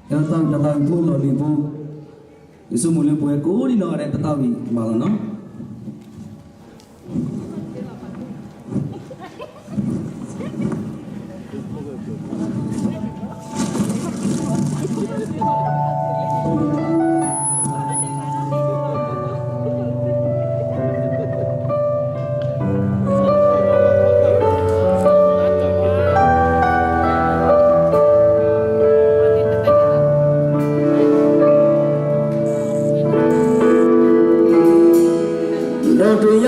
တၢ်သးဝံၣ်တၢ်သးဝံၣ်ဖိလီၢ်လံၤဖိ, ယဆိမိၣ်လၢပဝဲကိးဒံနီၢ်ဂၤဒဲး ပသးဝံၣ်မးလီၤနီၤ. ဒီးတယၤတမံၤဃီဖီလာ် က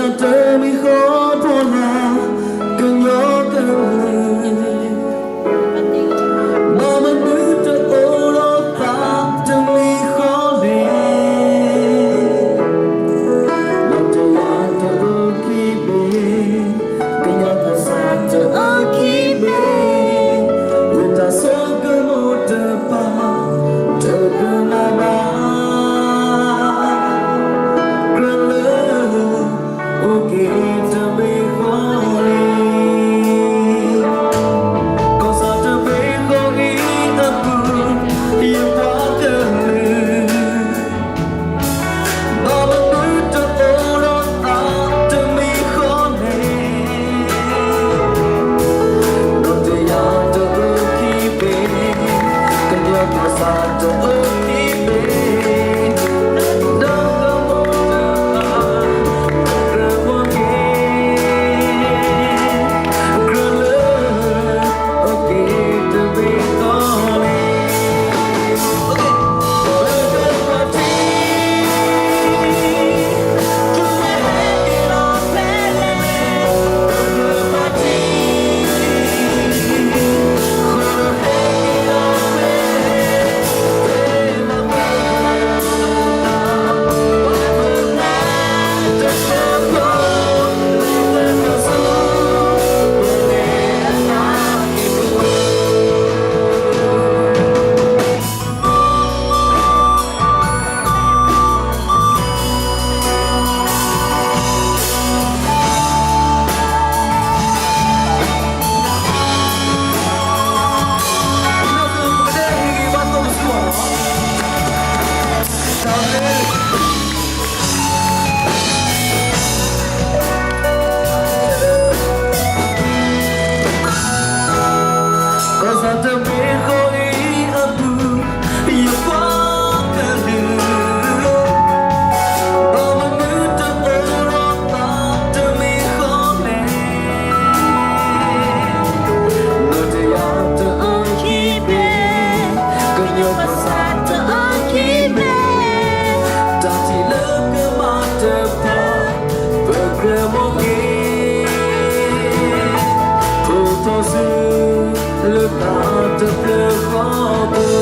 ညီကလုာ် ဘၣ်မနုၤတအိၣ်ဒီးသးတမံၤဃီလဲၣ်. ဒီးတယၤတအိၣ်ခံဘ့ၣ် ကညီကီၢ်စဲၣ်တအိၣ်ခံဘ့ၣ် လၢတၢ်ဆိကမိၣ်တဖၣ် တကြၢးမၤဘၣ် ကြၢးလၢ အိၣ်က့ၤတဘ့ၣ်ဃီလံ. ကီၢ်စဲၣ်တဘ့ၣ်ဃီအံၤအပူၤ ယပှၤကလုာ် ဘၣ်မနုၤတအိၣ်ဒီးသးတမံၤဃီလဲၣ်. ဒီးတယၤတအိၣ်ခံဘ့ၣ် ကညီကီၢ်စဲၣ်တအိၣ်ခံဘ့ၣ် ဒီးကမူတဖၣ် ကြၢးမၤက့ၤ ကြၢးလၢ အိၣ်က့ၤတဘ့ၣ်ဃီလံ. ကီၢ်စဲၣ်တဘ့ၣ်ဃီအံၤအပူၤ ယပှၤကလုာ် ဘၣ်မနုၤတအိၣ်ဒီးသးတမံၤဃီလဲၣ်. ဒီးတယၤတအိၣ်ခံဘ့ၣ် ကညီကီၢ်စဲၣ်တအိၣ်ခံဘ့ၣ် တၢ်ထံၣ်လၢကမၣ်တဖၣ် ပကြၢးမၤက့ၤ ထိၣ်ထီၣ်ဆူ လၢသးတဖျၢၣ်ဃီပူၤ